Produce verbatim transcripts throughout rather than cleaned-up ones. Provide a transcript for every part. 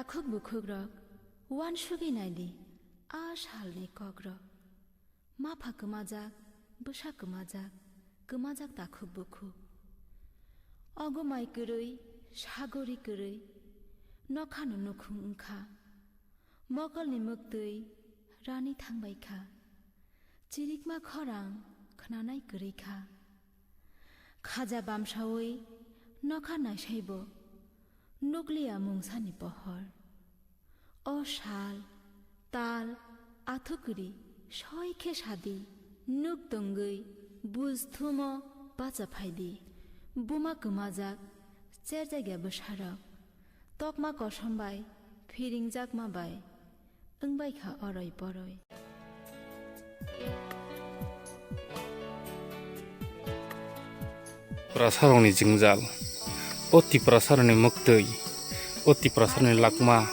Takhuk bukhukrok, uansugwi naidi a salni kokrok. Mapha kwmajak, bwsa kwmajak, kwmajak takhuk bukhuk. Ogomai kwrwi, sagori kwrwi, nokhano nukhung wngkha. Mokolni mwktwi rani thangbai kha. Chirikma khorang khnanai kwrwi kha. Khaja bamsaui nokha naisaibo nukliya mungsani pohor. O sal, tal, athukuri soi khe sadi, nuk tongwi bujthumo bacha phaidi, buma kwmajak cherjakya bwsarok, tokma kosom bai phiringjakma bai wngbai kha oroi poroi. Tiprasarokni jwngjal, o Tiprasarokni mwktwi, o Tiprasarokni lakma,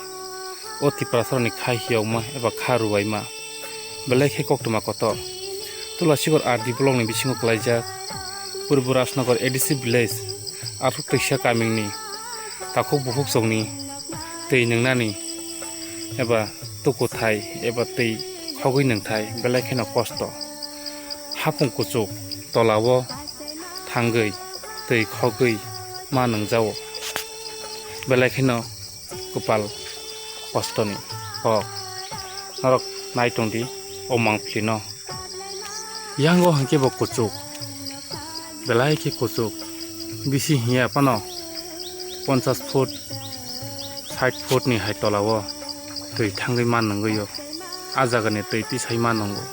o Tiprasarokni kha hiyokma eba kha rubaima, belai khe koktwma kotor. Tulasikor R D blockni bisingo kwlaijak Purbo Rajnagar A D C village, Athuk Twisa kamini takhuk bukhuk chongni twi nwngnani eba tukuthai eba twi khogwi nwngthai belai kheno kosto. Hapung kuchuk tolao thangwi twi khogwi ma nwngjao belai kheno kwpal kostoni kok. Norok nai tongdi o mangphlino. Yango hwnkhe bo kuchuk, belai khe kuchuk, bisi hiya phano ponchash foot, sait foot ni hai tolao twi thangwi ma nungwi o. A jagani twi tisai ma nungo,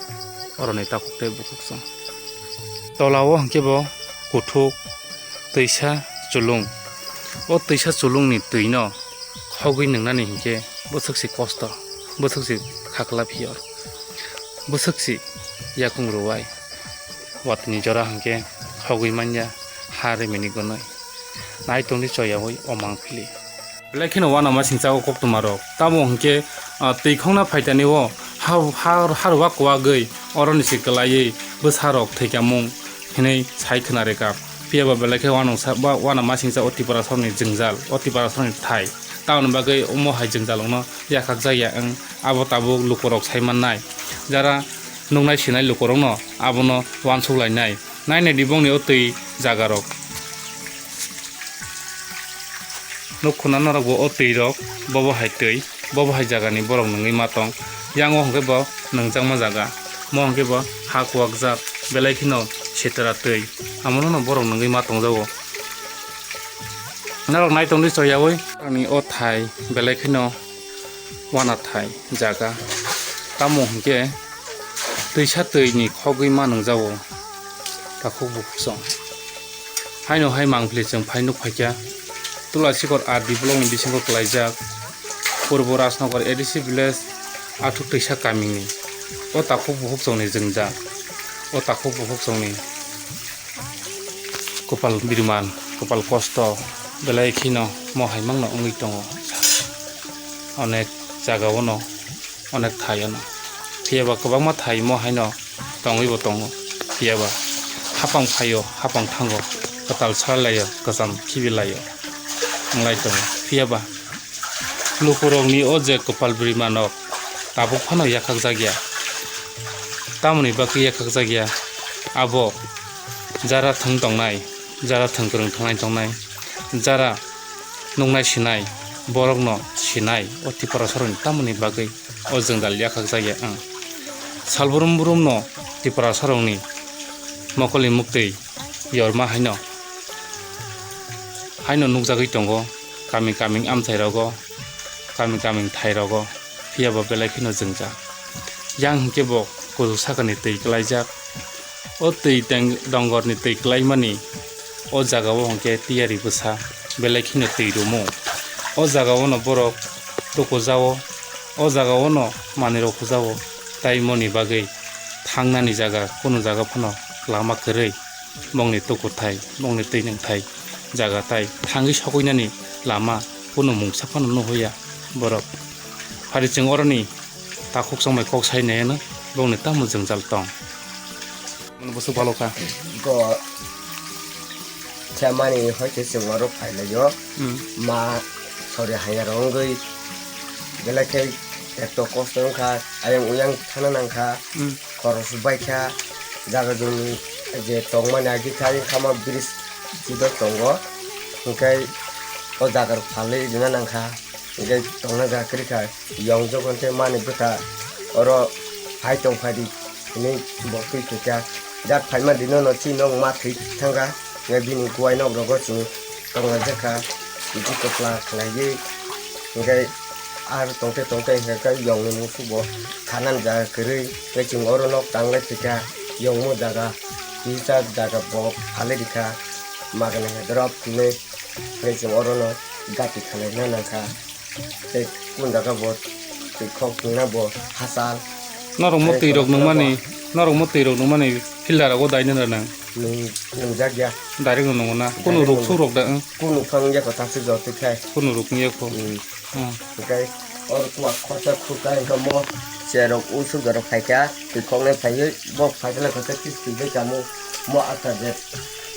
oroni takhuk tei bukhuk song. Tolao hwnkhe bo kuthuk twisa chulung. O twisa chulungni twino khogwi nungnani hinkhe bwswk se kosto, bwswk se khakla phiyor, bwswk se yakung rwai. Watini jora hinkhe khogwi manya ha rimini gonoi. Nai tongdi choyaui o mangphili. Belai kheno uanamasingcha o koktwmarok. Tamo hinkhe, ah, twi khongna phaitani o ha, ha, harwa kwagwi oroni se kwlaiwi bwsarok thwikamung hinwi sai khwna rwkha. Phiya ba belai khe uanungsa, ba uanamasingcha o Tiprasarokni jwngjal, o Tiprasarokni thai. Tamoni bagwi omo hai jwngjal wngno yakhakjakya wng, abo tabuk lukurok sai mannai. Jara nuknai sinai lukurokno abono uansuk lainai. Nainai di bongni o twi jagarok. Nuk khuna norok bo o twi rok, bobo hai twi, bobo hai jagani borok nungwi ma tong. Yang o hwnkhe bo nungjakma jaga. Mo hwnkhe bo ha kuwakjak, belai kheno sitra twi. Amono no borok nungwi ma tongjago. Norok nai tongdi choyaui. Ani o thai belai kheno wana thai jaga. Tamo hwnkhe twisa twi ni khogwi ma nungjago takhuk bukhuk song. Haino hai mangpili chwng phai nuk phaikha Tulasikor R D block ni bisingo kwlaijak Purbo Rajnagar A D C village Athuk Twisa kamini o takhuk bukhuk song ni jwngjak, o takhuk bukhuk song ni kwpal biriman, kwpal kosto belai kheno mo hai mangno wngwi tongo. Onek jaga o no, onek thai o no. Phiya ba kwbangma thai mo haino tongwi bo tongo. Phiya ba hapang phaio, hapang thango, kwtal sal laio, kwcham khibi laio, wnglai tongo. Phiya ba lukurokni o je kwpal bwrwi manok tabuk phano yakhakjakya. Tamoni bagwi yakhakjakya? Abo jara thwng tongnai, jara thwng kwrwng thangnai tongnai, jara nuknai sinai, borokno sinai, o Tiprasarokni tamoni bagwi o jwngjal yakhakjakya ang. Salbrum brumno Tiprasarokni mokolni muktwi yorma haino, haino nukjagwi tongo kami kami amchairogo, kami kami thairogo, phiya bo belai kheno jwngjal. Yang hinkhe bo kuchuk sakani twi kwlaijak. O twi teng dongorni twi kwlaimani o jagao hwnkhe tiyari bwsa belai kheno twi rumo. O jagaono borok tukujao, o jagaono manwirok hujao, tai moni bagwi thangnani jaga kunu jaga phano lama kwrwi. Bongni tukuthai, bongni twi nwngthai, jaga tai thangwi sokoinani lama kunu mungsa phano nuhya borok. Phari chwng oroni takhuk chongbai kok sai naiya no bongni tamo jwngjal tong. Mani bwswk balo kha. Go chamani hoi khe chwng oro phai laio. Hmm. Ma sori haya rongwi Belai khe ekto kosto wngkha, ayang uyang thana nangkha, Hmm. khoroksa baikha, jaga jumi je tongmani agikha, ayang khama bridge juda tongo, hwnkhe o jaga rok phalwi rwna nangkha, hwnkhe tongna jaga kwrwikha, yong jokhon khe mani bwkha oro hai tongphadi hinwi bo twi phaikha, jat phaima dino no chini nok ma thwi thangkha. Hwnkhe bini kuwai nok rogo chwng tonglaijak kha, twi kwpla khlaiwi. Hwnkhe ar tongte tongte hwnkhe yongni musugo khanani jaga kwrwi. Hwnkhe chwng oro nok tanglai phaikha, yongmo jaga, kisa jaga bo phalwi rikha, magana hedorop hinwi. Hwnkhe chwng orono gati khalaina nangkha. Tei kung jaga bo twi khok wngna bo hachal. Norok mo tei twi rok khoroksa nungmani, norok mo twi rok nungmani filter rogo dai nang rw nang. Nung, nungjak ya. Direct no nungo na. Kunu Direct ruk nungo. Su rok da, ang. Kunu phang ya ko tasu jor twi khai. Kunu ruk ya ko. Hmm. Hmm. Hwnkhe oro kuwa khorsa khurka hwnkhe mo cherok usuk jora phaikha, twi khoknai phaiwi bo phaikhe lai khorsa kisti bai kamo mo ata je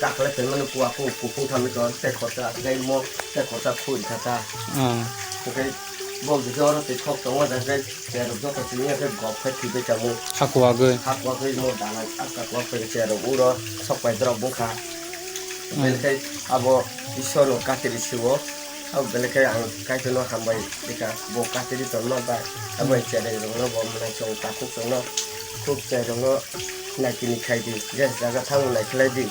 kakle tongmani kuwa ku kuphung thamwi tongo tei khorsa tei mo tei khorsa khuri kha ta. Hmm. Hwnkhe bo bwskango oro twi khok tongo da hwnkhe cherok joto twi wngya khe gop khe thwi bai kamo. Hakuwagwi. Hakuwagwi mo dana aka kuwa phai cherok uro sok pai drop bungkha. Hmm. Belai khe abo Ishwarno katiri siwo. Abo belai khe ang Kaitorno hambai rikha, bo katiri tongma bai. Abo Hmm. cherai rokno bo mwnaisong takhuk tongno, khuk cherai rokno naikini khai di, je jaga thango naikhlai di,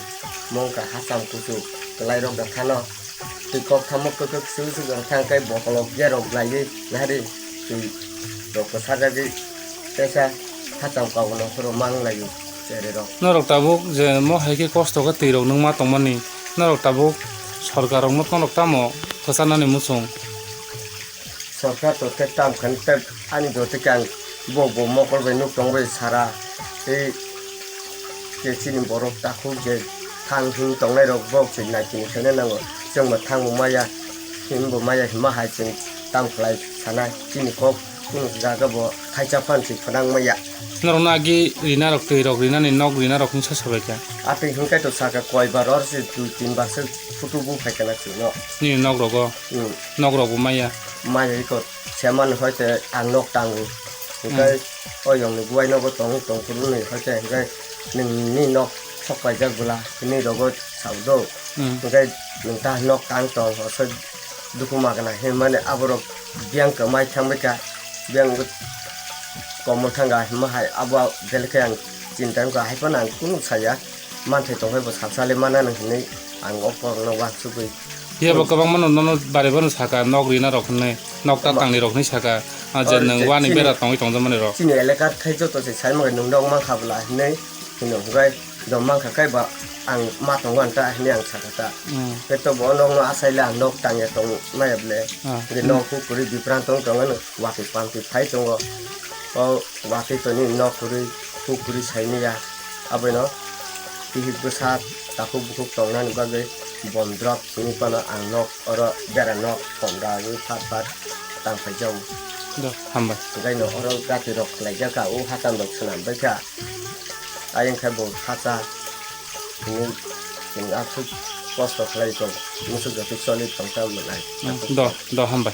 mongkha hacham kuchuk kwlai rok da thano. Twi kok thamo kwkak swi swi jora thang khe bokolok gerok laiwi nahari twi rok kwsajagwi tesa hacham kagono phuru mang laio cherai rok. Norok tabuk je mo hai khe kosto khe twi rok nungma tongmani, norok tabuk sorkar rokno norok tamo kwcharnani muchung? Sorkar to khe tam khan tei ani do tei khe ang bo bo mokol bai nuk tong bai sara tei je chini borok takhuk je thang him tongnai rok bo se naikini khaina nango. Chwng bo thang bo maya him bo maya hima hai chwng tam khlai sana chini kok kunu jaga bo thaisa phan se phwnang maya. Norok no agi rina rok twi rok rinani nok rina rok hinsa sabai kha. Atwi hinkai to saka koi bar or se dui tin bar se photo bu phai kana chwng no. Nini nok rogo. Hmm. Nok rok bo maya. Maya iko seman hoite ang nok tango. Hwnkhe Hmm. o yongni buwai nogo tong tong phuru ni hoite hwnkhe nini nok sok paijak bwla hwnwi rogo sao do. Hmm. Hwnkhe nwng ta nok tang tong hosoi dukhu magna hinmani aborok biyang kwmai thangbai kha biyang komon thanga hinma hai abo belai khe ang chinta wngkha hai phano ang kunu saya. Manthai tongkhai bo salsa le mana nang hinwi ang o borokno uansugwi. Phiya bo kwbangma no nono bari bono saka, nok rina rok hinwi, nok ta Ama- tangni rok hinwi saka, ah, je Oh, nwng je wani chini, bera tongwi tongjakmani rok. Chini elaka khai joto se sai mangkha nwng nok mankha bwla hinwi, hino hwnkhe do mankha khe ba ang ma tongo ang ta hinwi ang saka ta. Hmm. Khe to bo nokno achaile ang nok tangya tong maya bwle. Ah. Hwnkhe nok huk kwrwi biprang tong tongmani watwi pantwi phai tongo. O watwi tongni nok kwrwi huk kwrwi sai maya. Aboino tihik bwsa takhuk bukhuk tongnani bagwi bom drop hinwi phano ang nok oro bera nok pondagwi phat phat tang phai jago. Do, hambai. Hwnkhe no oro gati rok khlaijak kha, o hakam rok swnam bai kha. Ayang khe bo khacha hinwi chwng aswk kosto khlai tong, muchuk jotwi choli tong ta mwnai. Hmm, do, do, hambai.